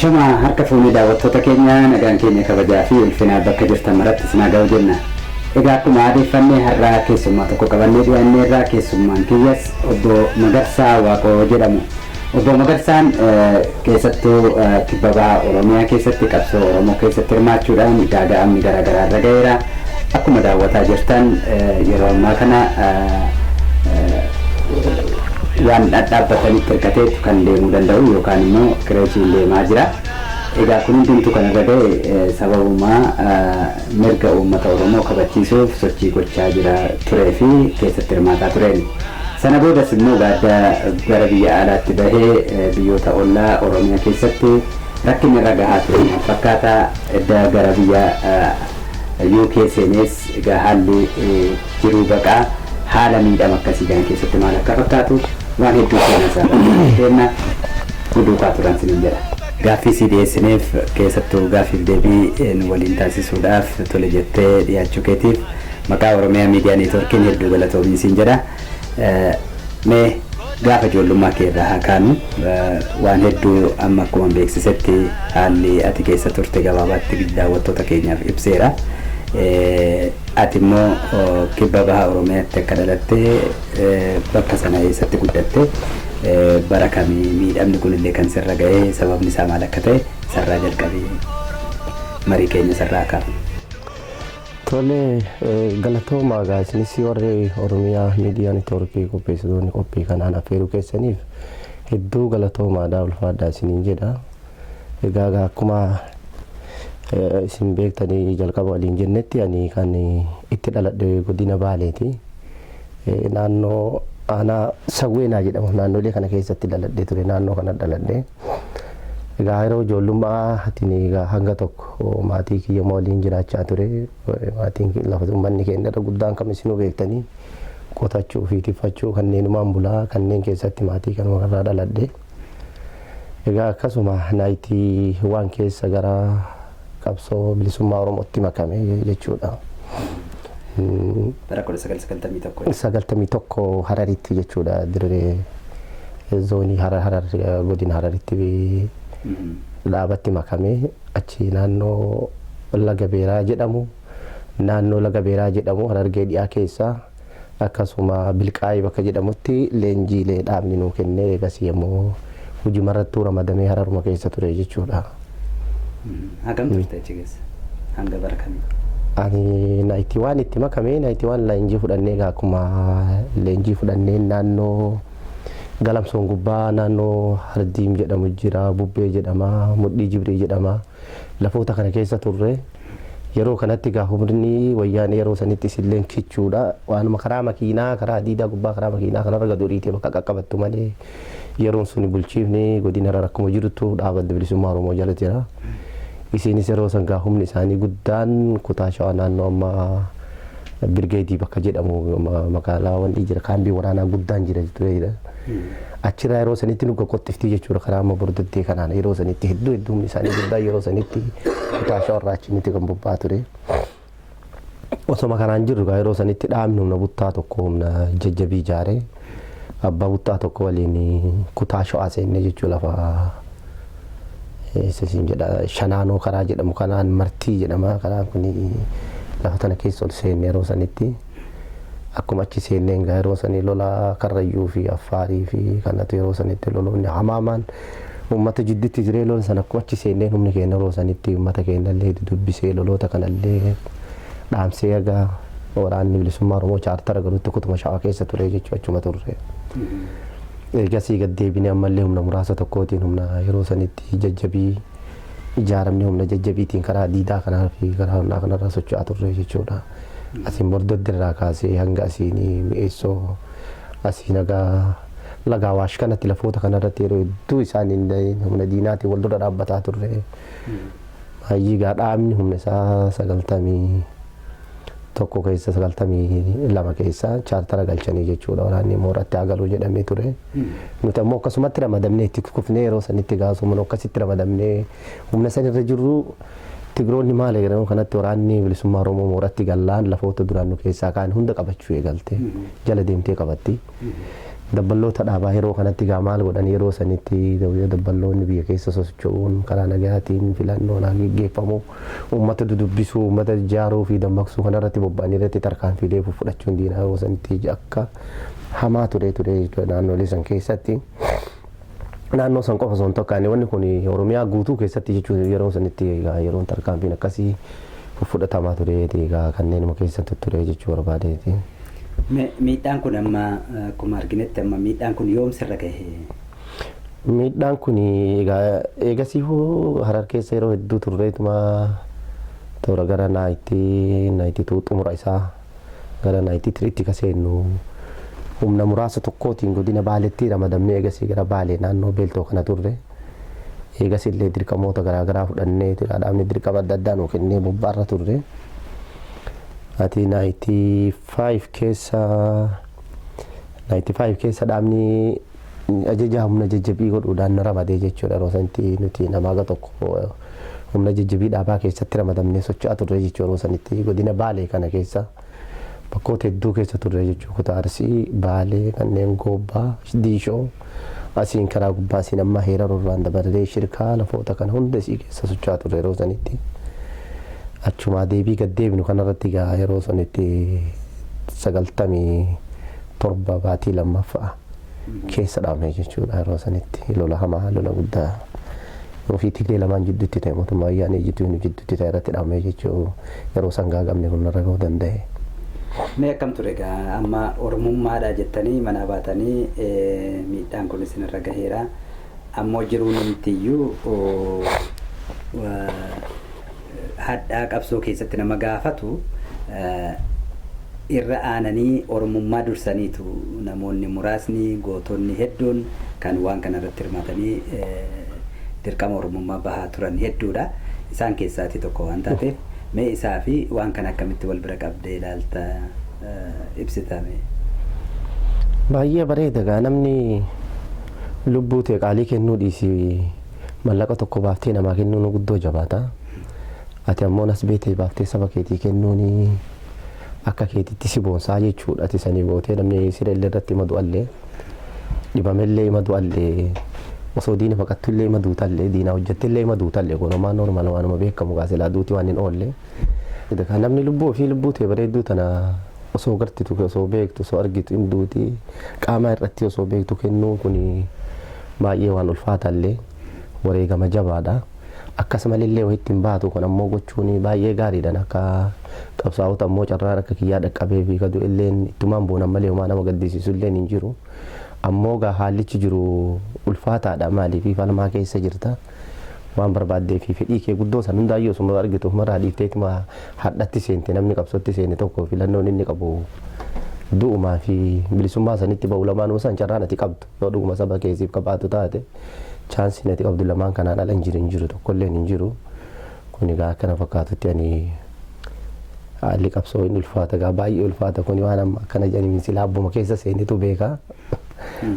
Ashama harka fuunee daawwattoota keenya, nagaan keenya kabajaa fi ulfinaa bakka jirtan maratti isin haa ga'u jenna. Egaa akkuma aadeeffannee har'aa keessummaa tokko qabannee dhiyaanneerraa, keessummaan kiyyas obbo Magarsaa Waaqoo jedhamu. Obbo Magarsaan keessattuu kibba baha Oromiyaa keessatti qabsoo Oromoo keessatti hirmaachuudhaan gaaga'amni garaagaraa irra ga'eera. Akkuma daawwataa jirtan yeroo ammaa kana waan dhadhaabbatanitti hirkateetu kan deemuu danda'u yookaan immoo kireechiin deemaa jira. Egaa kun hundumtuu kan irra ga'e sababuma mirga uummata Oromoo kabachiisuuf sochii gochaa jira turee fi keessatti hirmaataa tureen. Sana boodas immoo gaadda gara biyya alaatti bahee biyyoota ollaa Oromiyaa keessatti rakkinni irra gahaa ture maal fakkaata? Edda gara biyya UK seenees egaa haalli jiruu baqaa haala miidhama akkasii kana keessatti maal akka fakkaatu waan hedduu seenaa isaa irraa deemna, nu duukaa turan sinin jedha. Gaaffii sii dhiyeessineef, keessattuu gaaffiif deebii nu waliin taasisuudhaaf tole jettee dhiyaachuu keetiif maqaa Oromiyaa Miidiyaa Neetworkiin hedduu galatoomi siin jedha. Mee gaafa ijoollummaa kee irraa haa kaanu. Waan hedduu amma akkuma beeksisetti haalli ati keessa turte gabaabaatti daawwattoota keenyaaf ibseera. Ati immoo kibba baha Oromiyaatti akka dhalatte, bakka sana eessatti guddatte, bara kamii, miidhamni kunillee kan sirra ga'ee sababni isaa maal akka ta'e sarraa jalqabii marii keenya sarraa kaafna. Tole, galatoomaa egaa isinis warri Oromiyaa Miidiyaa Neetwoorkii qopheessitoonni qophii kanaan affeeruu keessaniif hedduu galatoomaadha, ulfaadhaa isiniin jedha. Egaa akkuma isin beektanii jalqaba waliin jennetti, ani kan itti dhaladhe godina Baaleeti. Naannoo aanaa Sawweenaa jedhamu naannolee kana keessatti dhaladhee ture, naannoo kana dhaladhe. Egaa yeroo ijoollummaa atiin egaa hanga tokko maatii kiyya waliin jiraachaa ture. Maatiin lafa uummanni keenya irra guddaan kam isinuu beektanii qotachuu fi tiffachuu kanneenumaan bulaa kanneen keessatti maatii kanuma irraa dhaladhe. Egaa akkasuma 91 keessa gara qabsoo bilisummaa Oromootti makame jechuudha. Bara 1991. 91 Hararitti jechuudha, dirree zoonii Harar, godina Hararitti dhaabatti makame. Achi naannoo Laga Beeraa jedhamu, naannoo Laga Beeraa jedhamu Harargee dhiyaa keessaa, akkasuma Bilqaayii bakka jedhamutti leenjiilee dhaabni nuu kennee, eegasii immoo hojii marattuu ramadamee Hararuma keessa ture jechuudha. Hagam turte achi keessa? Hanga bara kamii? Ani 91 itti makame, 91 leenjii fudhannee, egaa akkuma leenjii fudhannee naannoo Galamsoon gubbaa naannoo Hardiim jedhamu jira, Bubbee jedhama, Mudhii Jibrii jedhama. Lafoota kana keessa turre. Yeroo kanatti egaa humni wayyaanee yeroo sanitti isilleen kichuudha. Waanuma karaa makiinaa, karaa hadiidaa gubbaa karaa makiinaa kanarra gad oriitee bakka qaqqabattu malee, yeroon suni bulchiifni godina Harar akkuma jirtu dhaaba Adda Bilisummaa Oromoo jala jira. Isiinis yeroo san gaa humni isaanii guddaan kutaa Shawaa naannoo amma Birgeedii bakka jedhamu magaalaa wanni jira, kaambii waraanaa guddaan jira tureedha. Achirraa yeroo sanitti nu qoqqoxxiftii jechuudha, karaa amma bordoddee kanaan yeroo sanitti hedduu hedduu humni isaanii guddaan yeroo sanitti kutaa Shawaa irraa achi nuti kan bobba'aa ture. Osoma kanaan jirru gaa yeroo sanitti dhaabni humna buttaa tokko, humna jajjabii ijaaree, abbaa buttaa tokko waliin kutaa Shawaa seennee jechuu, lafa eessa isin jedha, Shanaanoo karaa jedhamu kanaan, Martii jedhama karaan kun, lafa tana keessa ol seenne. Yeroo sanitti akkuma achi seenneen gaa yeroo sanii lola Karrayyuu fi Affaarii fi kanatu yeroo sanitti loloonni hamaamaan uummata jidduutti jiree, lola sana akkuma achi seenneen humni keenya yeroo sanitti uummata keenya illee dubbisee, loloota kanallee dhaamsee, egaa waraanni bilisummaa Oromoo chaartara galutti kutuma Shawaa keessa ture jechuu, achuma turre. Ergasii gad deebinee ammallee humna muraasa tokkootiin, humna yeroo sanitti jajjabii ijaaramni, humna jajjabiitiin karaa diidaa kanaa fi karaa humnaa kanarraa socho'aa turre jechuudha. Asiin Bordodde irraa kaasee hanga asiin Mi'eessoo, asiin haga laga Awaash kanatti lafoota kanarratti yeroo hedduu isaaniin humna diinaatiin wal dura dhaabbataa turre. Baay'ee gaa dhaabni humna isaa 91 keessa, 92 keessa chaartara galchanii jechuudha, waraanni mooratti haa galuu jedhamee ture. Nuti ammoo akkasumatti ramadamnee itti kufnee, yeroo sanitti gaasuma akkasitti ramadamnee humna san irra jirru, Tigiroonni maal yeroo kanatti waraanni bilisummaa Oromoo mooratti gallaan lafoota duraan nu keessaa kaan hunda qabachuu eegalte, jala deemtee qabatti. Dabballoota dhaabaa yeroo kanatti gaa maal godhan yeroo sanitti dabballoonni biyya keessa sosocho'uun karaa nagaatiin filannoon haa geggeeffamu, uummata dudubbisuu, uummata ijaaruu fi dammaqsuu kanarratti bobba'anii irratti tarkaanfiilee fudhachuun diinaa yeroo sanitti akka hamaa ture ture naannolee san keessatti. Naannoo san qofa osoo hin taane, wanni kun Oromiyaa guutuu keessatti jechuun yeroo sanitti yeroon tarkaanfiin akkasii fudhatamaa ture, egaa kanneenuma keessatti ture jechuu barbaadeeti. Miidhaan kun amma akkuma arginetti, amma miidhaan kun yoom sirra gahe? Miidhaan kun egaa eegasiifuu Harar keessa yeroo hedduu turreetuma toora gara 92 xumura isaa gara 93tti ka seennu humna muraasa tokkootiin godina Baaleetti ramadamnee, eegasii gara Baalee naannoo Beeltoo kana turre. Eegas illee dirqamoota garaagaraa fudhannee, dhaabni dirqama adda addaa nuu kennee bobbaarra turre. Ati 95 keessa, 95 keessa dhaabni ajaja humna jajjabii godhuudhaan na ramadee jechuudha. Yeroo sanitti nuti nama haga tokko humna jajjabii dhaabaa keessatti ramadamnee socho'aa turre jechuudha. Yeroo sanitti godina Baalee kana keessa bakkoota hedduu keessa turre jechuudha. Kutaa Arsii, Baalee, kanneen Goobbaa, Diishoo, asiin karaa gubbaa, asiin amma Heera Rorraan dabarree Shirkaa, lafoota kana hunda isii keessa socho'aa turre yeroo sanitti. Achumaa deebii gad deebinu kanarratti egaa yeroo sanitti 97 baatii 2ffaa keessa dhaabne jechuudha. Yeroo sanitti lola hamaa, lola guddaa ofii Tigree lamaan jidduutti ta'e, mootummaa wayyaanee jidduu jidduutti ta'e irratti dhaabne jechuu. Yeroo san gaagamne kun narra gahuu danda'e. Mee akkam ture egaa amma Oromummaadha jettanii manaa baatanii miidhaan kun isinirra gaheera. Ammoo jiruun numtiyyuu hadhaa qabsoo keessatti nama gaafatu irra aananii Oromummaa dursaniitu namoonni muraasni, gootonni hedduun kan waan kana irratti hirmaatanii dirqama Oromummaa bahaa turan hedduudha. Isaan keessaatii tokko waan taateef, mee isaa fi waan kana akkamitti wal bira qabdee ilaalta, ibsitame? Baay'ee bareeda. Gaa namni lubbuu ta'e qaalii kennuu dhiisi, mallaqa tokko baaftee namaa kennuun guddoo jabaata. Ati ammoo nas beetee baaftee saba keetii kennuun akka keetitti si boonsaa jechuudha. Ati sanii gootee namni siree irratti hima du'allee, dhibamellee hima du'allee, osoo diina baqattullee hima duutallee, diina hojjettellee hima duutallee, kun homaa normal, waanuma beekamu gaasilaa, duuti waan hin oolle. Namni lubbuu ofii, lubbuu ta'e bareedduu tana osoo gartitu, osoo beektu, osoo argitu hin duuti, qaama irratti osoo beektu kennuun kun baay'ee waan ulfaataallee wareegama jabaadha. Akkasumallee wayitti hin baatu, kun ammoo gochuun baay'ee gaariidha. Akka qabsaa'ota ammoo carraan akka kiyyaa dhaqqabee fi kadu illeen ittumaan boonan malee homaa nama gaddisiisu illeen hin jiru. Ammoo gaa haallichi jiru ulfaataadha, maaliif falmaa keessa jirta. Waan barbaaddee fi fedhii kee guddoo san hundaayyuu osuma argitu ufumarraa dhiifteetuma hadhatti seente. Namni qabsootti seene tokko filannoon inni qabu du'umaa fi bilisummaa sanitti ba'u, lamaanuma san carraan ati qabdu. Yoo dhuguma saba keessiif qabaatu taate, chaansiin ati qabdu lamaan kanaan ala hin jiru, hin jiru, tokkolleen hin jiru. Kun egaa akkana fakkaatutti ani haalli qabsoo hin ulfaata gaa, baay'ee ulfaata. Kun waan amma akkana jedhanii silaa abbuma keessa seenitu beeka.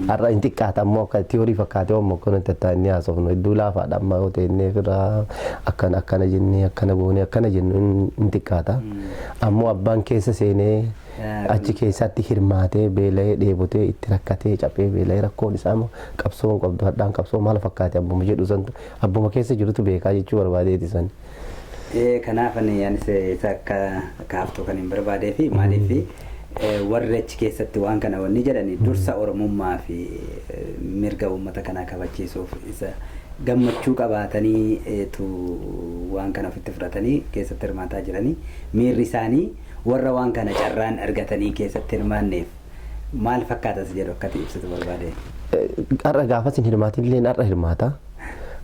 Har'a hin xiqqaata, ammoo akka tiyoorii fakkaatee ammoo akkana tattaa'annee haasofnu hedduu laafaadha. Amma yoo ta'e firraa akkana akkana jennee, akkana goonee, akkana jennu hin xiqqaata. Ammoo abbaan keessa seenee achi keessatti hirmaatee, beela'ee, dheebotee, itti rakkatee, caphee, beela'ee, rakkoon isaa qabsoo hin qabdu, hadhaan qabsoo maal fakkaate abbuma jedhu santu, abbuma keessa jirutu beekaa jechuu barbaadeeti san. Kanaaf anis isa akka kaaftuu kan hin barbaadee fi maaliif warri achi keessatti waan kana wanni jedhani dursa Oromummaa fi mirga uummata kanaa kabachiisuuf isa gammachuu qabaatanii tu waan kana ofitti fudhatanii keessatti hirmaataa jiranii, miirri isaanii warra waan kana carraan argatanii keessatti hirmaanneef maal fakkaatas jedhu akkati ibsitu barbaade. Har'a gaafas hin hirmaatin illee har'a hirmaata.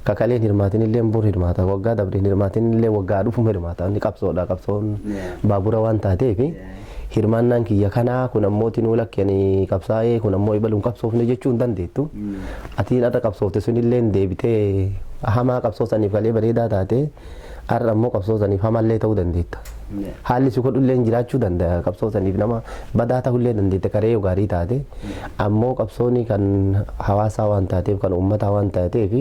Kakaleen hirmaatin illee bor hirmaata. Waggaa dabreen hirmaatin illee waggaa dhufuma hirmaata. Inni qabsoodha. Qabsoon baabura waan taateef hirmaannaan kiyya kanaa kun ammoo tinuu lakkeen qabsaa'ee, kun ammoo ibaluun qabsoofne jechuu hin dandeettu. Atiin har'a qabsoofte sunillee deebitee hamaa qabsoo saniif kalee bareedaa taate, har'a ammoo qabsoo saniif hamallee ta'uu dandeetta. Haalli si godhullee jiraachuu danda'a, qabsoo saniif nama badaa ta'ullee dandeetta karee yoo gaarii taate. Ammoo qabsooni kan hawaasaa waan taateef, kan uummataa waan taateef,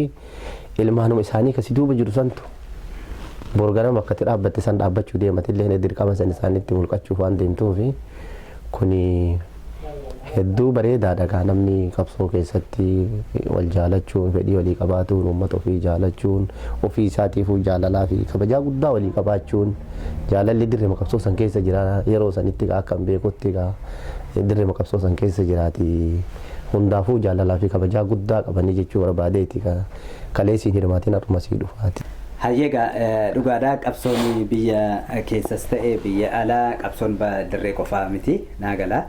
ilmaanuma isaanii kasi duuba jiru santu borganama bakka itti dhaabbatte san dhaabbachuu deematillee dirqama san isaanitti mulqachuuf waan deemtuufi kuni Hedduu bareedaadha kaa namni qabsoo keessatti wal jaalachuun, fedhii walii qabaatuun, uummata ofii jaalachuun, ofii isaatiifuu jaalalaa fi kabajaa guddaa walii qabaachuun, jaalalli dirrema qabsoo san keessa jira. Yeroo sanitti akka hin beekutti dirrema qabsoo san keessa jiraati. Hundaafuu jaalalaa fi kabajaa guddaa qabanii jechuu barbaadeeti, kaleessiin hirmaatiin har'uma sii dhufaati. Hayyeegaa, dhugaadhaa, qabsoon biyya keessas ta'e biyya alaa qabsoon dirree qofaa miti, naa gala.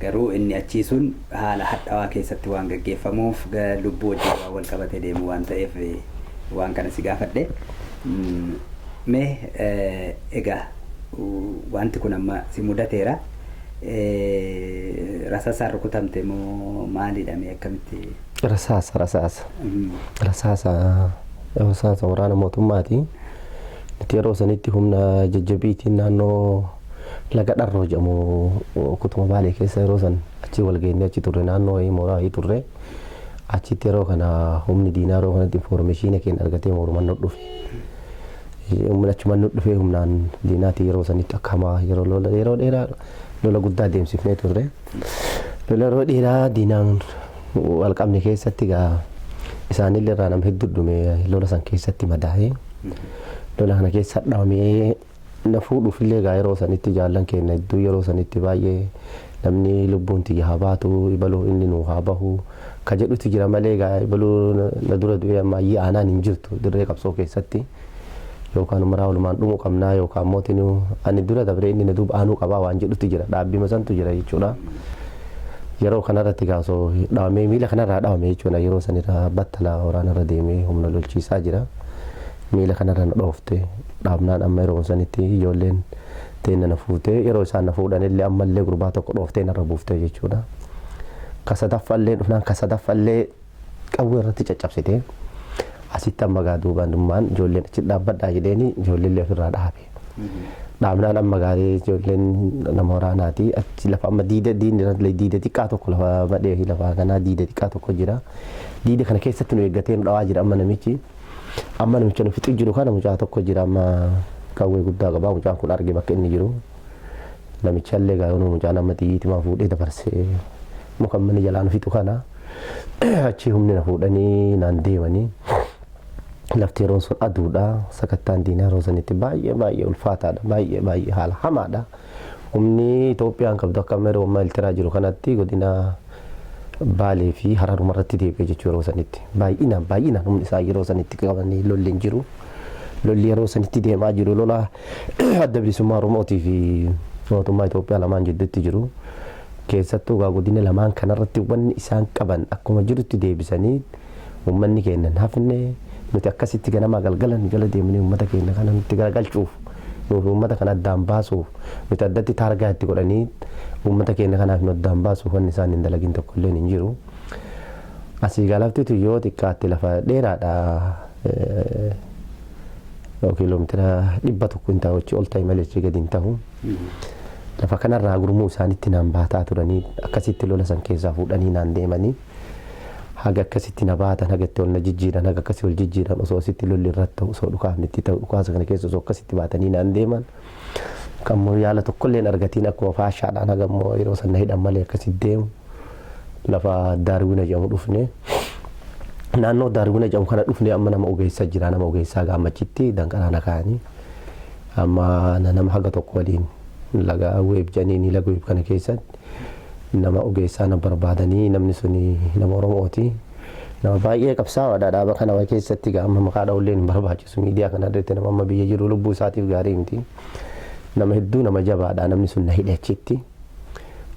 Garuu inni achii sun haala hadhaawaa keessatti waan gaggeeffamuuf, lubbuu wajjin waan wal qabatee deemu waan ta'eef waan kana si gaafadhe. Mee egaa wanti kun amma si mudateera. Rasaasaan rukutamte moo maalidha, mee akkamitti? Rasaasa, rasaasa. Rasaasa, rasaasa waraana mootummaati. Nuti yeroo sanitti humna jajjabiitiin naannoo laga Dharroo jedhamu kutuma Baalee keessa yeroo san achi wal geennee achi turre, naannoo wayii mooraa wayii turre. Achitti yeroo kana humni diinaa yeroo kanatti information keenya argatee moorumaan nu dhufe. Humni achumaan nu dhufee humnaan diinaati yeroo sanitti akka hamaa yeroo lola yeroo dheeraa lola guddaa deemsifnee turre. Lola yeroo dheeraa diinaan wal qabne keessatti gaa isaanillee irraa nama hedduu dhume, lola san keessatti madaa'ee, lola kana keessa dhawamee na fuudhuufillee gaa yeroo sanitti jaallan keenya hedduu yeroo sanitti baay'ee namni lubbuun tiyya haa baatu, ibaluu inni nuu haa bahu ka jedhutu jira malee, gaa ibaluu na dura du'ee ammayyii aanaan hin jirtu dirree qabsoo keessatti, yookaan maraa walumaan dhumuu qabnaa, yookaan mootinuu ani dura dabree inni na duuba aanuu qabaa waan jedhutu jira, dhaabbima santu jira jechuudha. Yeroo kanarratti gaasoo dhawamee, miila kanarraa dhawame jechuudha. Yeroo sanirraa battala waraanarra deemee humna lolchiisaa jira. Miila kanarra na dhoofte. Dhaabnaan amma yeroo sanitti ijoolleen teenna na fuutee, yeroo isaan na fuudhanillee ammallee gurbaa tokko dhooftee narra buuftee jechuudha. Ka sadaffallee dhufnaan ka sadaffallee qawwee irratti caccabsite. Asitti amma gaa duubaan dhummaan ijoolleen achi dhaabbadhaa jedheeni, ijoolleen ofirraa dhaabe. Dhaabnaan amma gaarii ijoolleen nama waraanaati achi lafa amma diida diinni irratti diida xiqqaa tokko, lafa madhee fi lafa kanaa diida xiqqaa tokko jira. Diida kana keessatti nu eeggatee nu dhawaa jira amma namichi. Amma namicha nu fixu jiru kana mucaa tokko jira, amma qawwee guddaa qaba. Mucaan kun arge bakka inni jiru. Namichallee gaa yoonuu mucaan amma xiyyiitimaa fuudhee dabarsee muka manni jalaa nu fixu kana achi humni na fuudhanii naan deemanii. Lafti yeroon sun aduudha. Sakattaan diinaa yeroo sanitti baay'ee baay'ee ulfaataadha. Baay'ee baay'ee haala hamaadha. Humni Itoophiyaan qabdu akka amma yeroo ammaa Iltiraa jiru kanatti godina Baalee fi Hararuma irratti deebi'e jechuu yeroo sanitti. Baay'inaan baay'inaan humni isaa yeroo sanitti qabanii lolli hin jiru. Lolli yeroo sanitti deemaa jiru lola Adda Bilisummaa Oromootii fi mootummaa Itoophiyaa lamaan jidduutti jiru. Keessattuu gaa godina lamaan kanarratti wanni isaan qaban akkuma jirutti deebisanii uummanni keenya hin hafne, nuti akkasitti ganamaa galgala nu jala deemanii uummata keenya kana nutti garagalchuuf, nuuf uummata kana addaan baasuuf, nuti addatti taargaa itti godhanii uummata keenya kanaaf nu addaan baasuuf wanni isaan hin dalagin tokko illee hin jiru. Asii galaftitu yoo xiqqaatte lafa dheeraadha. Kiiloomeetira 100 hin ta'u, achi ol ta'e malee achi gadi hin ta'u. Lafa kanarraa gurmuu isaanitti naan baataa turanii, akkasitti lola san keessaa fuudhanii naan deemanii. Haga akkasitti na baatan, haga itti ol na jijjiiran, haga akkasii ol jijjiiran, osoo asitti lolli irratti ta'u, osoo dhukaafni itti ta'u, dhukaasa kana keessa osoo akkasitti baatanii naan deeman. Kan immoo yaala tokkollee hin argatiin akkuma faashaadhaan haga immoo yeroo san na hidhan malee akkasitti deemu. Lafa Daarwina jedhamu dhufne. Naannoo Daarwina jedhamu kana dhufne, amma nama ogeessa jira, nama ogeessaa gaammachitti danqaraa na kaa'anii. Amma nama haga tokko waliin laga Weeb jedhanii, laga Weeb kana keessatti nama ogeessaa na barbaadanii, namni suni nama Oromooti. Nama baay'ee qabsaa'aadha dhaaba kana keessatti. Amma maqaa dha'ullee hin barbaachisu miidiyaa kana irratti, nama amma biyya jiru lubbuu isaatiif gaarii miti. Nama hedduu nama jabaadha, namni sun na hidhe achitti.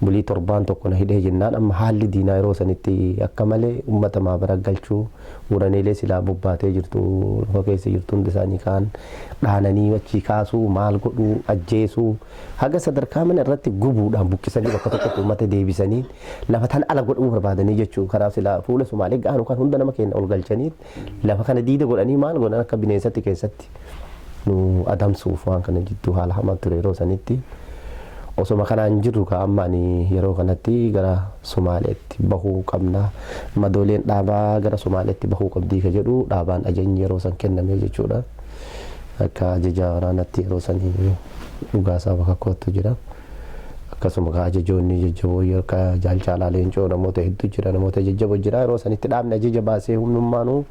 Bulii torbaan tokko na hidhee jennaan, amma haalli diinaa yeroo sanitti akka malee uummata maabara galchuu, wuraneelee silaa bobbaatee jirtu lafa keessa jirtu hundi isaanii kaan dhaananii achii kaasuu, maal godhuu, ajjeesuu, haga sadarkaa mana irratti gubuudhaan buqqisanii bakka tokkotti uummata deebisanii lafa tan ala godhuu barbaadanii jechuu, karaa silaa fuula Sumaalee ga'anu kan hunda nama keenya ol galchanii lafa kana diida godhanii maal godhan, akka bineensatti keessatti nu adamsuuf waan kana jidduu haala hamaa ture yeroo sanitti. Osoma kanaan jirru ka amma ani yeroo kanatti gara Sumaaleetti bahuu qabna. Madooleen dhaabaa gara Sumaaleetti bahuu qabdii ka jedhu dhaabaan ajajni yeroo san kenname jechuudha. Akka ajaja waraanatti yeroo sanii dhugaasaa bakka kootu jira. Akkasuma gaa ajajoonni jajjaboo akka Jaalcaalaa Leencoo namoota hedduu jira, namoota jajjaboo jira. Yeroo sanitti dhaabni ajaja baasee humnummaanuu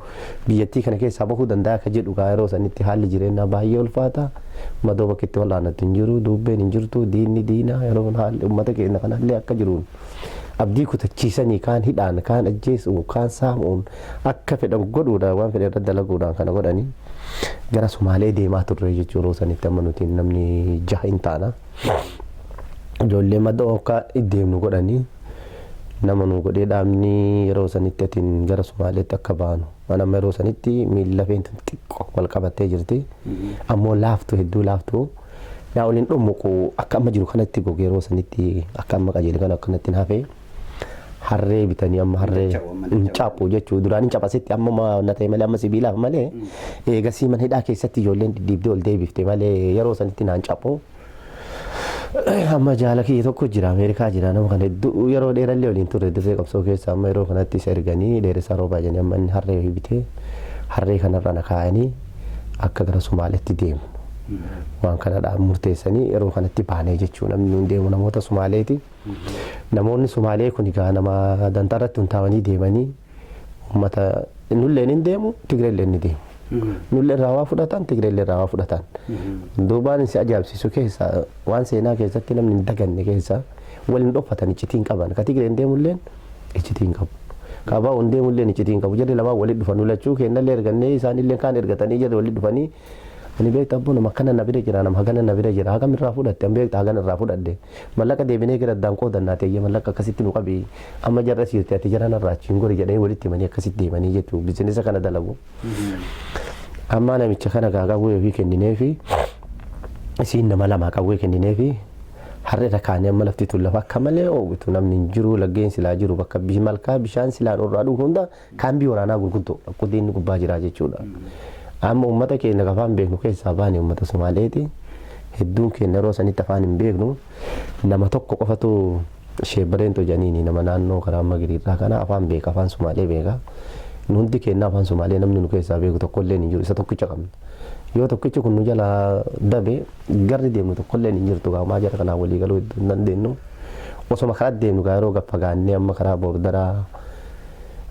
biyyattii kana keessaa bahuu danda'a akka jedhu. Gaa yeroo sanitti haalli jireenyaa baay'ee ulfaata. Madoo bakka itti wal'aanattu hin jiru, dubbeen hin jirtu, diinni diina. Yeroo haalli uummata keenya kanallee akka jiruun abdii kutachiisanii kaan hidhaan, kaan ajjeesuun, kaan saamuun, akka fedhan godhuudhaan, waan fedhan irra dalaguudhaan kana godhanii gara Sumaalee deemaa turre jechuudha. Yeroo sanitti amma nuti namni jaha hin taana. Ijoollee madoo akka deemnu godhanii nama nu godhee dhaabni yeroo sanitti atiin gara Sumaaleetti akka baanu. Waan amma yeroo sanitti miilla feentu xiqqoo wal qabattee jirti. Ammoo laaftu, hedduu laaftu. Naa waliin dhummuqu akka amma jiru kanatti goge. Yeroo sanitti akka amma qajeele kana akkanatti hin hafe. Harree bitanii amma harree hin caphu jechuu, duraan hin caphasitti amma na ta'e malee, amma sibiilaaf malee, eegasii mana hidhaa keessatti ijoolleen dhidhiibdee ol deebifte malee yeroo sanitti naan caphu. Amma jaala kiyya tokko jira, Ameerikaa jira. Nama kana hedduu yeroo dheerallee waliin turre dirree qabsoo keessa. Amma yeroo kanatti isa erganii Dheeressaa Roobaa jedhanii, amma inni harree bitee harree kanarra na kaayanii akka gara Sumaaleetti deemu. Waan kanadhaan murteessanii yeroo kanatti baanee jechuu. Namni nuun deemu namoota Sumaaleeti. Namoonni Sumaalee kun egaa nama dantaa irratti hundaa'anii deemanii uummata nulleen hin deemu, Tigreelleen ni deemu. Nullee irraa waa fudhatan, Tigreellee irraa waa fudhatan. Duubaan si ajaa'ibsiisu keessa, waan seenaa keessatti namni hin daganne keessa, waliin dhoffatan, iccitii hin qaban. Ka Tigreen deemulleen iccitii hin qabu. Ka Abaa'oon deemulleen iccitii hin qabu. Jarri lamaan walitti dhufan lachuu kennallee ergannee, isaanillee kaan ergatanii jarri walitti dhufanii, "Ani beekta abboo, nama akkana na bira jira, nama hagana na bira jira, hagam irraa fudhatte?" "An beekta hagana irraa fudhadhe." "Mallaqa deebinee gara addaan qoodannaa ta'e, mallaqa akkasitti nu qabi, amma jarra siirte, ati jara narraa achiin gori," jedhanii walitti himanii akkasitti deemanii jechuudha. Bizinesa kana dalagu. Amma namicha kana gaa qawwee ofii kennineefi, isiin nama lama qawwee kennineefi, harree irra kaanii. Amma lafti tun lafa akka malee oowwitu, namni hin jiru, laggeen silaa jiru, bakka malkaa bishaan silaan irraa dhugu hunda kaambii waraanaa gurguddoo dhaqqudiin gubbaa jira jechuudha. Amma uummata keenya afaan beeknu keessaa baane uummata Somaaleeti. Hedduun keenya yeroo sanitti afaan hin beeknu. Nama tokko qofatu, Sheebbareento jedhaniini, nama naannoo karaa Magiriirraa kana afaan beeka, afaan Sumaalee beeka. Nu hundi keenya afaan Sumaalee namni nu keessaa beeku tokkollee hin jiru, isa tokkicha qabna. Yoo tokkichi kun nu jalaa dabe, garri deemnu tokkollee hin jirtu. Gaamaa jara kanaa walii galuu hedduu hin dandeenyu. Osoma karaa deemnu gaa yeroo gaffagaannee amma karaa boordaraa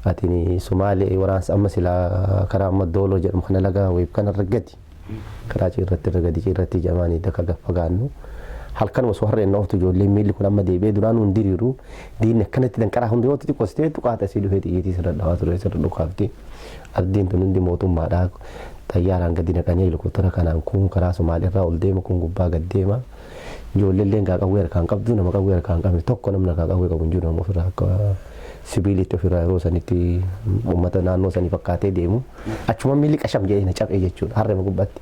atiin Sumaalee waraansa amma silaa karaa amma Dooloo jedhamu kana, laga weeb kanarra gadi karaa ciirratti irra gadi ciirratti jamaanii dakka gaffagaannu, halkan osoo harreen ooftu ijoolleen miilli kun amma deebi'ee duraan hun diriiru, diinni akkanatti danqaraa hundi yoo xixiqqoostee tuqaata asii dhufee xiyyiitii sirra dhawaa ture, sirra dhukaafti. Ardiin tun hundi mootummaadha. Xayyaaraan gadi naqanii helikooftara kanaan kun karaa Somaaliirraa ol deema, kun gubbaa gad deema. Ijoolleen gaa qawwee harkaan qabdu, nama qawwee harkaan qabne tokko, namni harkaa qawwee qabu hin jiru. Nama ofirraa akka sibiilitti ofirraa yeroo sanitti uummata naannoo sanii fakkaatee deemu. Achuma miilli qasham jedhee na caphee jechuudha harrema gubbaatti.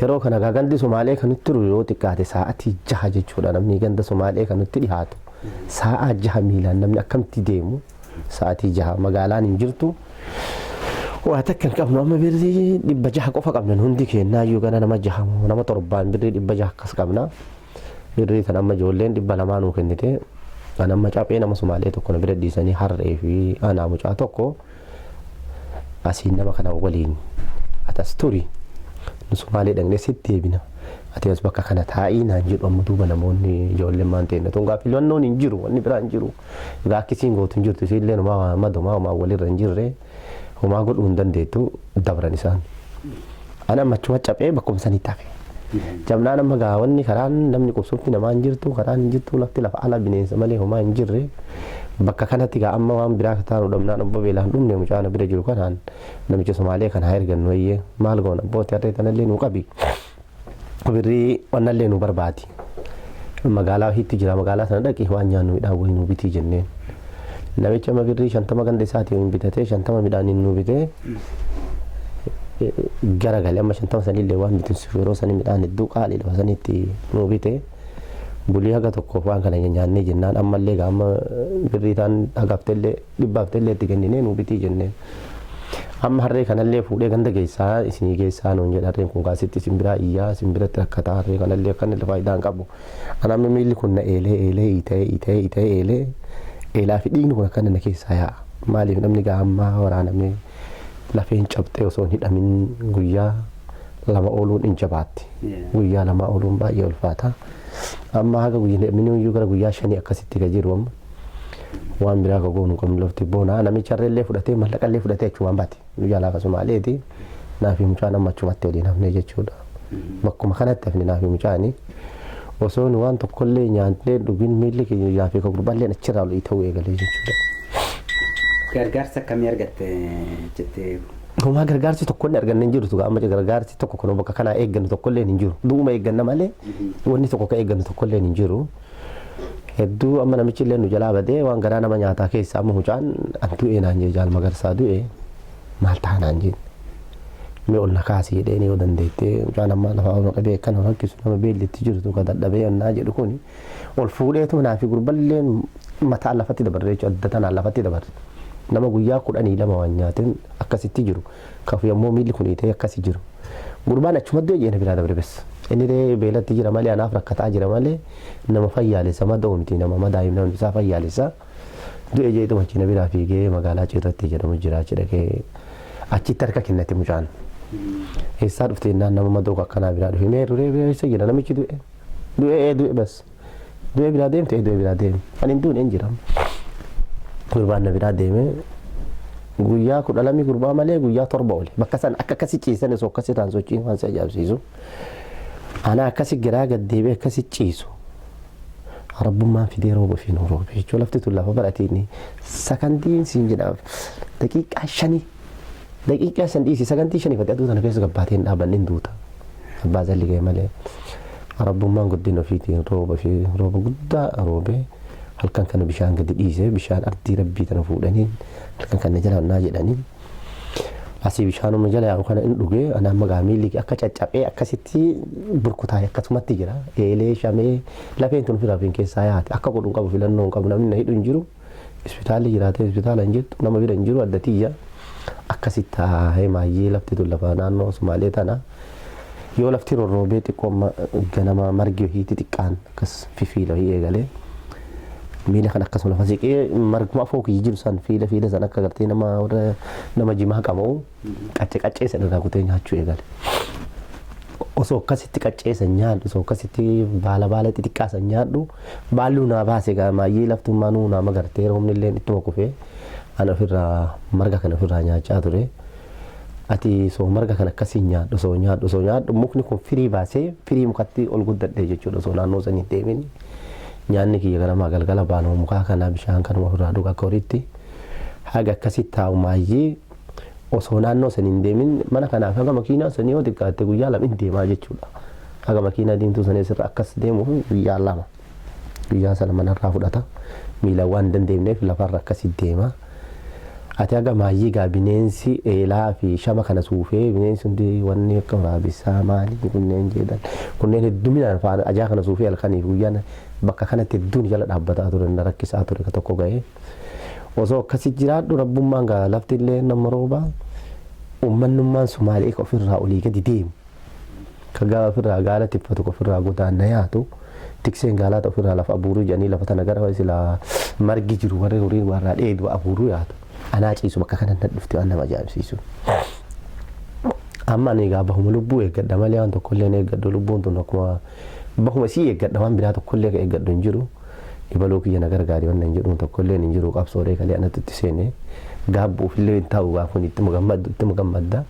Yeroo kana gaa gandi Somaalee kan nutti turu yoo xiqqaate sa'aatii 6 jechuudha. Namni ganda Somaalee kan nutti dhihaatu sa'a 6 miilaan namni akkamitti deemu? Sa'aatii 6, magaalaan hin jirtu. Waa takka hin qabnu. Amma birrii 600 qofa qabna hundi kennaayyuu, gana nama jaha nama torbaan birrii 600 akkas qabna. Birrii tan amma ijoolleen 200 nuu kennite. Kan amma caphee nama Somaalee tokko na bira dhiisanii, harree fi anaa mucaa tokko asiin nama kana waliin, "Atas turi, nu Somaalee dhaqnee sitti deebina. Ati as bakka kana taa'ii," naan jedhu. Amma duuba namoonni ijoolleen maan ta'e tun gaaffii filannoon hin jiru, wanni biraa hin jiru. Egaa akkisiin gootu hin jirtu, isiillee homaa madumaa homaa walirra hin jirre, homaa godhuu hin dandeettu, dabran isaan. Ana amma achuma caphee bakkuma sanitti hafe. Cabnaan amma gaa wanni karaan namni qubsumti namaa hin jirtu, karaan hin jirtu, lafti lafa ala bineensa malee homaa hin jirre. Bakka kanatti gaa amma waan biraa taanu dhabnaan, obbo beelaan dhumne, mucaa na bira jiru kanaan, "Namicha Somaalee kana haa ergannu, eeyyee maal goona, abbootii harree tanallee nuu qabi. Birrii wannallee nu barbaadi. Magaalaa wahiitti jira, magaalaa sana dhaqi, waan nyaannu midhaan wayii nuu bitii," jenneen. Namicha amma birrii 50 ganda isaatiin bitatee, 50 midhaaniin nuu bitee garagale. Amma 50 sanillee waan bitinsuuf, yeroo sanii midhaan hedduu qaalii lafa sanitti nuu bite. Bulii haga tokkoof waan kana nyaannee jennaan, ammallee gaa amma birrii taan hagaftellee dhibbaaftellee itti kenninee nuu bitii jenneen. Amma harree kanallee fuudhee ganda keessaa isinii geessaa nuun jedha. Harreen kun kaasitti isin biraa iyyaa, isin biratti rakkataa, harree kanallee akkan illee faayidaa hin qabu. Ana amma miilli kun na eelee eelee ita'ee ita'ee ita'ee eelee eelaa fi dhiigni kun akkana na keessaa yaa'a. Maaliif namni gaa ammaa waraanamee lafeen cabxee osoo hin hidhamin guyyaa lama ooluun hin jabaatti. Guyyaa lama ooluun baay'ee ulfaata. Amma haga guyyaa gara guyyaa 5 akkasitti ka jiru amma. Waan biraa ka goonu qabnu lafti boona namicha illee fudhatee mallaqa illee fudhatee achumaan baate. Guyyaa lafa Somaaleeti. Naafi mucaan amma achumatti waliin hafne jechuudha. Bakkuma kanatti hafne naafi mucaani. Osoo nu waan tokkollee nyaannee dhugin miilli keenya naafi ka gurbaallee achirraa ol ta'uu eegalee jechuudha. Gargaarsa akkamii argatte jettee? Homaa gargaarsi tokkollee arganne hin jiru. Amma gargaarsi tokko kun bakka kanaa eeggannu tokkollee hin jiru. Du'uma eegganna malee wanni tokko ka eeggannu tokkollee hin jiru. Hedduu amma namichi illee nu jalaa badee waan garaa nama nyaataa keessa amma mucaan an du'ee naan jee Jaal Magarsaa du'e maal ta'a naan jee. Mee ol na kaasii jedheen yoo dandeettee mucaan amma lafa ol qabee akkana rakkisu nama beellitti jirtu ka dadhabee onnaa jedhu kun ol fuudheetu naafi gurballeen mataa lafatti dabarre jechuudha adda tanaan lafatti dabarre. Nama guyyaa 12 waan nyaateen akkasitti jiru. Kafu yommuu miilli kun hiitee akkasi jiru. Gurbaan achuma du'e jeena biraa dabre bes. Inni illee beelatti jira malee anaaf rakkataa jira malee nama fayyaalessa madoo miti nama madaa'im namni isaa fayyaalessa. Du'e jeetuma achi na biraa fiigee magaalaa Cirratti jedhamu jira achi dhaqee achitti harka kennate mucaan. Eessaa dhufte jennaan nama madoo akkanaa biraa dhufe mee duree biraa eessa jira namichi du'e. Du'e du'e bas. Du'e biraa deemte du'e biraa deeme. Ani hin duune hin jira. Gurbaan na biraa deeme guyyaa 12 gurbaa malee guyyaa 7 oole. Bakka san akka akkasi ciisan osoo akkasi ta'an sochiin waan si ajaa'ibsiisu. Ana akkasi garaa gad deebi'ee akkasi ciisu. Rabbummaan fidee rooba fi nu roobe jechuun lafti tun lafa baratiin sakantiin siin jedha daqiiqaa 5 daqiiqaa 5 dhiisi sakantii 5 fadhi aduu tana keessa gabbaatee hin dhaabanne hin duuta. Abbaa zalli ga'e malee Rabbummaan guddina ofiitiin rooba fi rooba guddaa roobee halkan kana bishaan gadi dhiise bishaan ardii rabbii tana fuudhanii halkan kana jala naa jedhanii asii bishaanuma jala yaa'u kana hin dhugee ana amma gaa miilli akka caccabee akkasitti burkutaa'e akkasumatti jira eelee shamee lafeen tun ofirraa ofiin keessaa yaate akka godhu hin qabu filannoo hin qabu namni na hidhu hin jiru isbitaalli jiraatee isbitaala hin jirtu nama bira hin jiru adda tiyya akkasitti taa'ee maayyee lafti tun lafa naannoo Sumaalee tana yoo lafti rorroobee xiqqoo ganama margi wayii xixiqqaan akkas fifiila wayii eegalee miila kan akkasuma lafa siqee marguma afoo kiyya jiru san fiila fiila san akka gartee nama warra nama jimaa qabu qaccee qaccee san irraa kutee nyaachuu eegale. Osoo akkasitti qaccee san nyaadhu osoo akkasitti baala baala xixiqqaa san nyaadhu baalluu naa baase gaa maayyee laftummaa nuu naa magartee roobni illee ittuma kufee ana ofirraa marga kana ofirraa nyaachaa ture. Ati osoo marga kana akkasiin nyaadhu osoo nyaadhu osoo nyaadhu mukni kun firii baasee firii mukatti ol guddadhe jechuudha osoo naannoo sanii deemin nyaanni kiyya ganamaa galgala baanuma mukaa kana bishaan kanuma ofirraa dhuga akka horiitti haga akkasitti taa'u maayyee osoo naannoo sanii hin deemin mana kanaaf haga makiinaa sanii yoo xiqqaatte guyyaa 2 hin deemaa jechuudha. Haga makiinaa diimtuu sanii asirra akkas deemuuf guyyaa 2 guyyaa sana manarraa fudhata miilaan waan hin dandeenyeef lafarra akkasitti deema. Ati haga maayyii gaa bineensi eelaa fi shama kana suufee bineensi hundi wanni akka waraabessaa maali kunneen jedhan kunneen hedduminaan faana ajaa kana suufee halkaniif guyyaan bakka kanatti hedduun jala dhaabbataa ture na rakkisaa ture ka tokko ga'ee. Osoo akkasi jiraadhu rabbummaan gaa lafti illee nama roobaa ummannummaan Sumaalee ka ofirraa olii gadi deemu ka gaa ofirraa gaala tiffatu ka ofirraa godaanna yaatu tikseen gaalaa ta ofirraa lafa abuuruu jedhanii lafa tana gara silaa margi jiru warri horiin warraa dheedu abuuruu yaatu. Anaa ciisu bakka kana na dhufte waan nama ajaa'ibsiisu. Amma ani egaa bahuma lubbuu eeggadha malee waan tokkollee hin eeggadhu lubbuun tun akkuma bahuma isii eeggadha waan biraa tokkollee ka eeggadhu hin jiru. Ibaluu kiyya na gargaari waan hin jedhu tokkollee hin jiru qabsooree kalee anatti itti seene gaabbuuf illee hin taa'u gaafa kun itti gammaddu itti gammadda.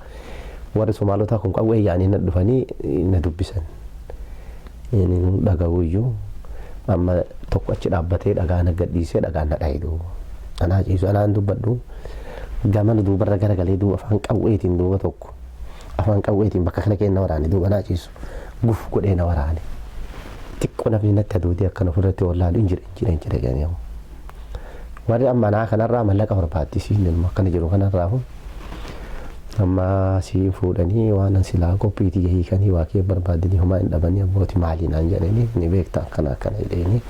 Warri Somaalotaa kun qawwee yaa'anii na dhufanii na dubbisan. Inni dhaga'u iyyuu amma tokko achi dhaabbatee dhagaa na gadhiisee dhagaan na dhahe duuba. Anaa ciisu anaan dubbadhu gamana duubarra garagalee duuba afaan qawweetiin duuba tokko afaan qawweetiin bakka kana keenya waraane duuba anaa ciisu guf godhee na waraane. Xiqqoo namni natti aduudee akkana ofirratti wallaalu hin jira hin jira hin jira jedhanii. Warri amma anaa kanarraa mallaqa barbaaddi siin ilma akkana jiru kanarraa amma siin fuudhanii waan silaa qophiitii hiikanii waa kee barbaadanii homaa hin dhabanii abbooti maali naan jedhanii ni beekta akkana akkana jedhanii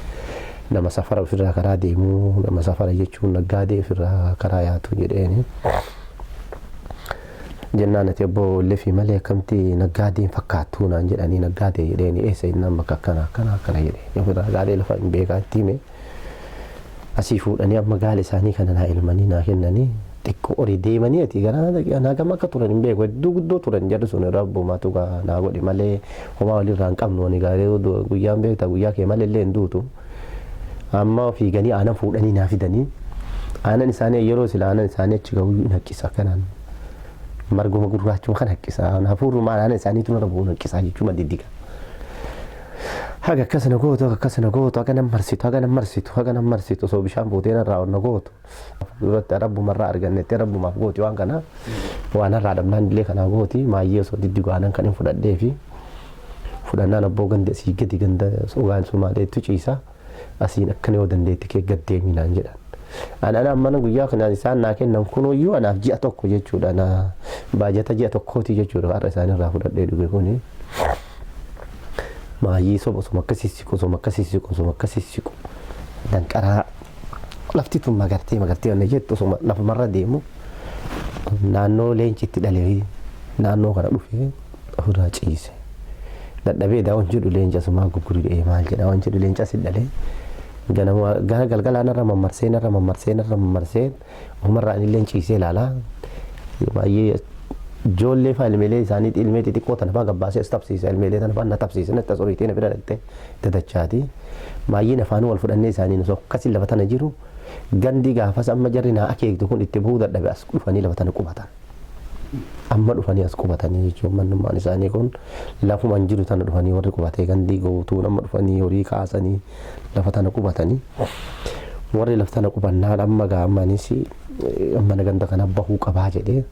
nama safara ofirraa karaa deemuu nama safara jechuun naggaadee ofirraa karaa yaatu jedheeni. Jennaan ati obbo Lefii malee akkamti naggaadeen fakkaattuu naan jedhanii naggaadee jedheeni eessa innaan bakka akkana akkana akkana jedheeni ofirraa gaalee lafa hin beekaa itti hime. Asii fuudhanii amma gaala isaanii kana naa ilmanii naa kennanii Xiqqoo horii deemanii ati gara hagam akka turan hin beeku, hedduu guddoo turan jedhu sun rabbumaatu naa godhe malee homaa walirraa hin qabnu. Ani gaarii guyyaan beekta, guyyaa kee malee illee hin duutu. Amma fiiganii aanan fuudhanii naa fidanii, aanan isaanii yeroo sila aanan isaanii achi gahuu hin haqqisa, kanaan marguma gurraachuma kan haqqisa, hafuurrumaan aanan isaaniitu narra bu'u haqqisa jechuudha diddiga. Haga akkasana gootu, haga akkasana gootu, haga nan marsitu, haga nan marsitu, haga nan marsitu, osoo bishaan fuutee narraa onna gootu. Duratti rabbumarraa argannetti rabbumaaf gooti waan kana, waan harraa dhabnaan illee kanaa gooti. Maayyee osoo diddigu aanan kan hin fudhadhee fi fudhannaan abboo ganda asii gadi ganda ogaan Sumaaleetu ciisa, asiin akkana yoo dandeetti kee gad deemi naan jedhan. Ana mana guyyaa kanaan isaan naa kennan kunuyyuu anaaf ji'a tokko jechuudha, na baajata ji'a tokkooti jechuudha har'a isaanirraa fudhadhee dhuge kuni. Maayyii soba osuma akkasii siqu, osuma akkasii siqu, osuma akkasii siqu, danqaraa lafti tun magartee magartee wanna jettu osuma lafumarra deemu naannoo leenci itti dhalee naannoo kana dhufee ofirraa ciise. Dadhabee daa waan jedhu leenca asumaa gurguru maal jedha waan jedhu leenca asi dhalee ganama gara galgalaa narra mammarsee narra mammarsee narra mammarsee ofumarraa anillee ciisee ilaalaa. Baay'ee ijoollee faa ilmeelee isaanii ilmee xixiqqoo tana faa gabbaasee as tabsiisa, ilmeelee tana faa na tabsiisa, natti as oriitee na bira dhaqxee dadachaati. Baay'een afaanuu wal fudhannee isaanii osoo akkasii lafa tana jiru gandi gaafas amma jarri naa akeektu kun itti bu'uu dadhabe, as dhufanii lafa tana qubatan. Amma dhufanii as qubatanii jechuun mannummaan isaanii kun lafumaan jiru tana dhufanii warri qubatee gandii guutuun amma dhufanii horii kaasanii lafa tana qubatanii. Warri lafa tana qubannaan amma gaa ammaanis amma ganda kana bahuu qabaa jedhee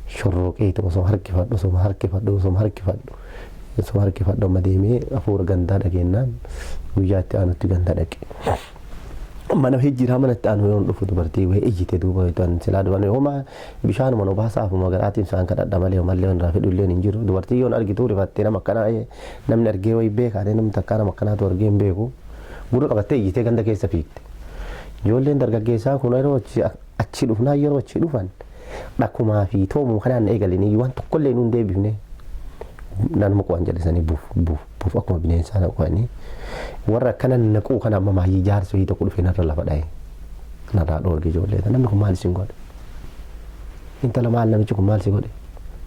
shorrooqeetu osoo harkifadhu, osoo harkifadhu, osoo harkifadhu, osoo harkifadhu amma deemee hafuura gandaa dhageenyaan guyyaa itti aanutti ganda dhaqe. Mana hijjiraa mana itti aanu yoo dhufu dubartii wayii iyyite duuba silaa duban homaa bishaanuma nu baasaafuma garaatiin isaan kadhadha malee homallee irraa fedhu illee hin jiru. Dubartii yoon argitu rifattee, nama akkanaa namni argee wayii beekaa, namni takkaa nama akkanaatu argee hin beeku. Gurra qabattee iyyitee ganda keessa fiigde. Ijoolleen dargaggeessaa kun yeroo achi dhufnaa yeroo achi dhufan dhakkumaa fi toomuu kanaan eegalanii waan tokkollee nuun deebifne. Naannuma qu'an jedhisanii buuf buuf buuf akkuma bineensaa naqanii warra akkana naquu kana amma maayyii jaarsa wayii tokko dhufee narra lafa dha'e, narraa dhoorge ijoollee. Namni kun maal isin godhe? Intala, maal namichi kun maal si godhe?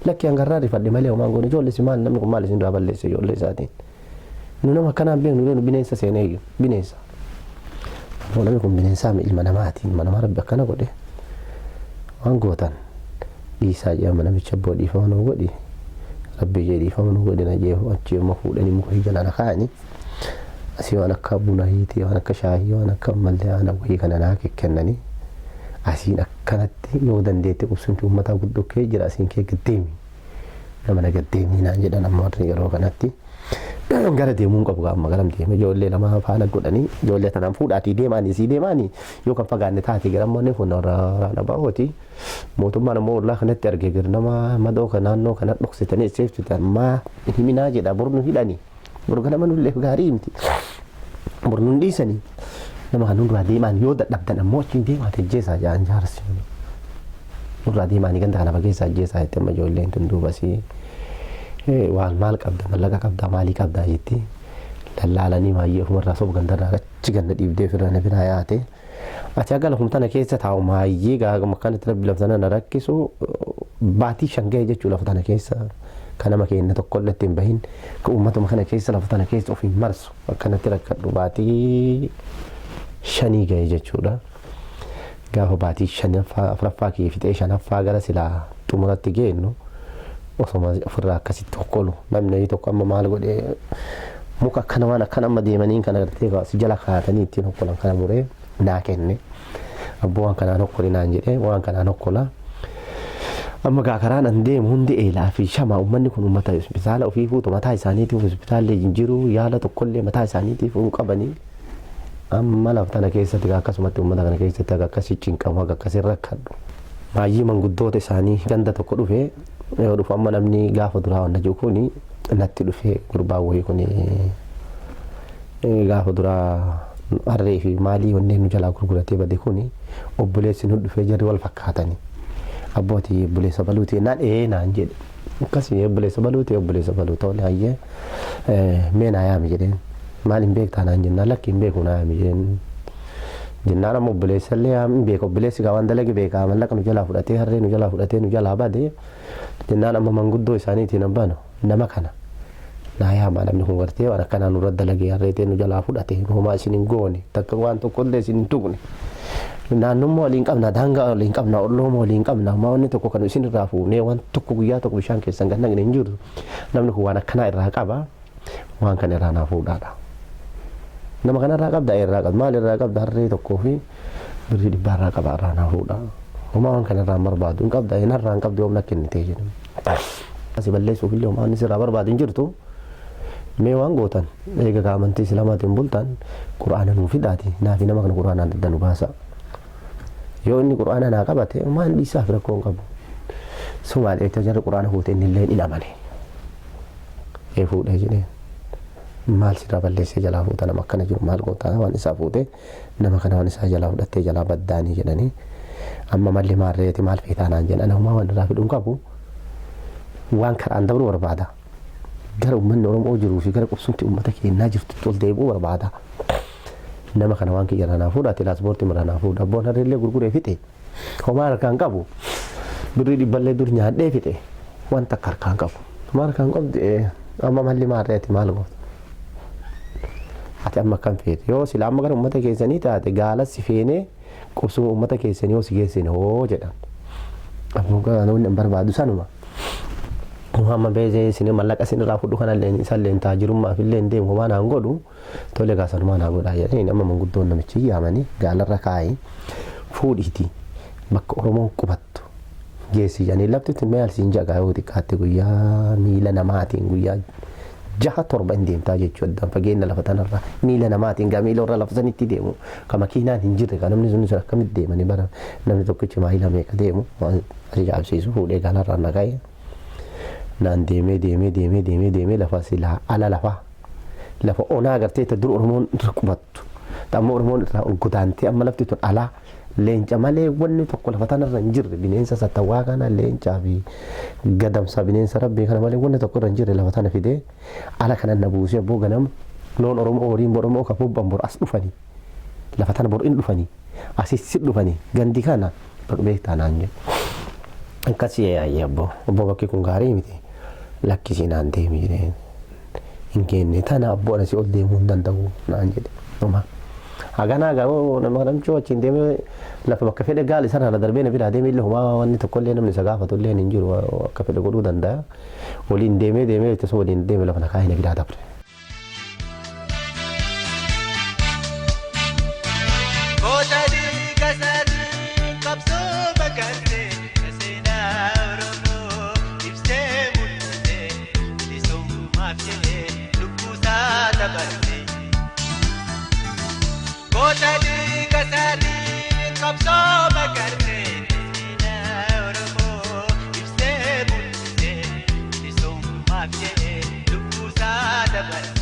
Lakki, hangarraa rifadhe malee homaan godhe. Ijoollee si maal, namni kun maal isin duraa balleesse? Ijoollee isaatiin nu nama akkanaan beeknu, nu bineensa seenee iyyuu bineensa. Namni kun bineensaa ilma namaati, ilma namaa rabbi akkana godhe waan gootan dhiisaa jedhama. Namicha abboo dhiifama nuu godhi, rabbi jee dhiifama nuu godhi na jee. Achi immoo fuudhanii muka jala na kaa'anii asii waan akka buna hiitii, waan akka shaayii, waan akka ammallee waan wayii kana naa kennanii, asiin akkanatti yoo dandeette qubsumti uummataa guddoo kee jira, asiin kee gaddeemi, nama na gaddeemii naan jedhan. Amma warri yeroo kanatti gara deemuun qabu, amma garam deema? Ijoollee lama faana godhanii ijoollee tanaan fuudhaatii deemaanii sii deemaanii yoo kan fagaanne taate gara immoo fuuna waraana ba'ooti. Mootummaan ammoo ollaa kanatti argee gara nama madoo kan naannoo kana dhoksitanii seeftitan maa himinaa jedha, bor nu hidhanii, bor ganama nullee gaarii miti, bor nun dhiisanii, nama kan nurraa deemaan yoo dadhabdan ammoo achiin deemaa ajjeesaa jedhan jaarsi. Nurraa deemaanii ganda kana fageessaa ajjeesaa jette. Amma ijoolleen tun duubasii waan maal qabda, mallaqa qabda, maalii qabda jetti lallaalanii maayyee ofumarraa soba gandarraa achi ganda dhiibdee ofirraa na biraa yaate. Ati haga lafum tana keessa taa'u maayyee gaagama akkanatti rabbi lafa tana na rakkisu baatii 5 ga'e jechuu lafa tana keessa kan nama keenya tokkollee ittiin bahin, kan uummatuma kana keessa lafa tana keessa of hin marsu akkanatti rakkadhu baatii 5 ga'e jechuudha. Gaafa baatii shanaffaa afuraffaa kee fixee shanaffaa gara silaa xumuratti geennu osoma ofirraa akkasitti hokkolu namni tokko amma maal godhee muka akkana waan akkana amma deemaniin kana gartee si jala kaatanii ittiin hokkolan kana muree naa kenne. Abboo, waan kanaan hokkoli naan jedhee, waan kanaan hokkola. Amma gaa karaan an deemu hundi eelaa fi shama. Uummanni kun uummata hospitaala ofii fuutu mataa isaaniitiif hospitaalli hin jiru, yaala tokkollee mataa isaaniitiif hin qabanii. Amma lafa tana keessatti akkasumatti uummata kana keessatti akka akkasii cinqamu, akka akkasii rakkadhu. Baay'ee manguddoota isaanii ganda tokko dhufe. Yoo dhufu amma namni gaafa duraa wanna jiru kuni natti dhufe, gurbaan wayii kuni gaafa duraa harree fi maalii wanneen nu jalaa gurguratee bade kuni obboleessi nu dhufee jarri wal fakkaatanii. Abbootii obboleessa baluuti jennaan ee naan jedhe. Akkasii obboleessa baluuti, obboleessa baluu tole, hayyee mee naa yaami jedheen. Maal hin beektaa naan jennaan, lakki hin beeku, naa yaami jedheen. Jennaan amma obboleessa illee hin beeka, obboleessi gaa waan dalage beeka, mallaqa nu jalaa fudhatee, harree nu jalaa fudhatee nu jalaa bade. Jennaan amma manguddoo isaaniitiin abbaan nama kana naa yaamaa, namni kun gartee waan akkanaa nurra dalagee harreetee nu jalaa fudhate, homaa isin hin goone, takka waan tokko illee isin hin tuqne. Naannummaa waliin qabna, daangaa waliin qabna, ollooma waliin qabna, homaa wanni tokko kan isin irraa fuunee waan tokko guyyaa tokko bishaan keessan kan naqne hin jiru. Namni kun waan akkanaa irraa qaba, waan kana irraa naa fuudhaadha. Nama kana irraa qabda, irraa qabda, maal irraa qabda? Harree tokkoo fi birrii dhibbaa irraa qaba, irraa naa fuudha. Homaa waan kana irraa hin barbaadu. Hin qabda, hin harraa hin qabdu, yoom na kennitee jedhama. Si balleessuuf illee homaa inni sirraa barbaadu hin jirtu. Mee waan gootan, eega gaa amantii islaamaatiin bultan, qur'aana nuu fidaati naafi nama kana qur'aanaan adda nu baasa. Yoo inni qur'aana naa qabate homaa hin dhiisaaf, rakkoo hin qabu. Sumaal eetta jarri qur'aana fuute, inni illee hin amane. Ee fuudhee jedheen. Maal sirraa balleessee jalaa fuuta? Nama akkana jiru maal gootaa? Waan isaa fuute, nama kana waan isaa jalaa fudhattee jalaa baddaanii jedhanii. Amma malli maarreeti, maal feetaa naan jedhan. Homaa waan irraa fidhu hin qabu. Waan karaan dabru barbaada. Gara uummanni Oromoo jiruu fi gara qubsumti uummata keenyaa jirtutti ol deebi'uu barbaada. Nama kana waan kiyya irraa naa fuudha, tiraanspoortii irraa naa fuudha. Abboon harreellee gurguree fixe. Homaa harkaan qabu. Birrii dhibballee dur nyaadhee fixe. Wanta akka harkaan qabu. Homaa harkaan qabdu, amma malli maarreeti, maal goota? Ati amma akkam feete? Yoo sila amma gara uummata keessanii taate, gaala si feenee qubsuma uummata keessanii yoo si geessine hoo jedhan. Ammoo namoonni hin barbaadu sanuma. Muhammad beezee isin mallaqa isin irraa fudhu kanallee isallee taajirummaaf illee hin deemu, homaa naan godhu, tole gaa sanumaa naa godhaa jedhanii. Amma manguddoon namichi yaamanii gaalarra kaa'ee fuudhiiti bakka Oromoon qubattu geessi jedhanii. Lafti tun mee alsiin jagaa yoo xiqqaatte guyyaa miila namaatiin guyyaa jaha torba hin deemtaa jechuudha. Addaan fageenya lafa tanarraa miila namaatiin gaa miila warra lafa sanitti deemu ka makiinaan hin jirre, ka namni sun sun akkamitti deemanii bara namni tokkichi maayila meeqa deemu waan ajaa'ibsiisu. Fuudhee gaalarraa na ka'e, naan deemee deemee deemee deemee deemee lafa silaa ala lafa lafa onaa agartee ta dur Oromoon irra qubattu, ammoo Oromoon irraa ol godaantee amma lafti tun alaa leenca malee wanni tokko lafa tanarra hin jirre, bineensa sattawwaa kana, leencaa fi gadamsa, bineensa rabbii kana malee wanni tokko irra hin jirre lafa tana fidee ala kana na buusee. Abboo ganama loon Oromoo, horiin Oromoo ka bobban bor as dhufanii, lafa tana bor in dhufanii, asis dhufanii, gandi kana beektaa naan jedhu. Akkasii yaayyee abboo abboo bakki kun gaarii miti, lakkisii naan deemi jedheen. Hin geenne tana abboo, asii ol deemuu hin danda'u naan jedhe. Dhuma. Haganaa garuu nama namchuu achiin deemee lafa bakka fedhe gaal isarraa irra darbee na biraa deemee illee homaa wanni tokko illee namni isa gaafatu illee hin jiru, akka fedhe godhuu danda'a. Waliin deemee deemee ittisa waliin deeme lafa na kaa'ee na biraa dabre. Goota dhiiga isaatiin qabsoo makarte, seenaa Oromoo ibsee mul'ise, bilisummaaf jedhee lubbuusaa dabarse. Goota dhiiga isaatiin qabsoo makarte, seenaa Oromoo ibsee mul'ise, bilisummaaf jedhee lubbuusaa dabarse.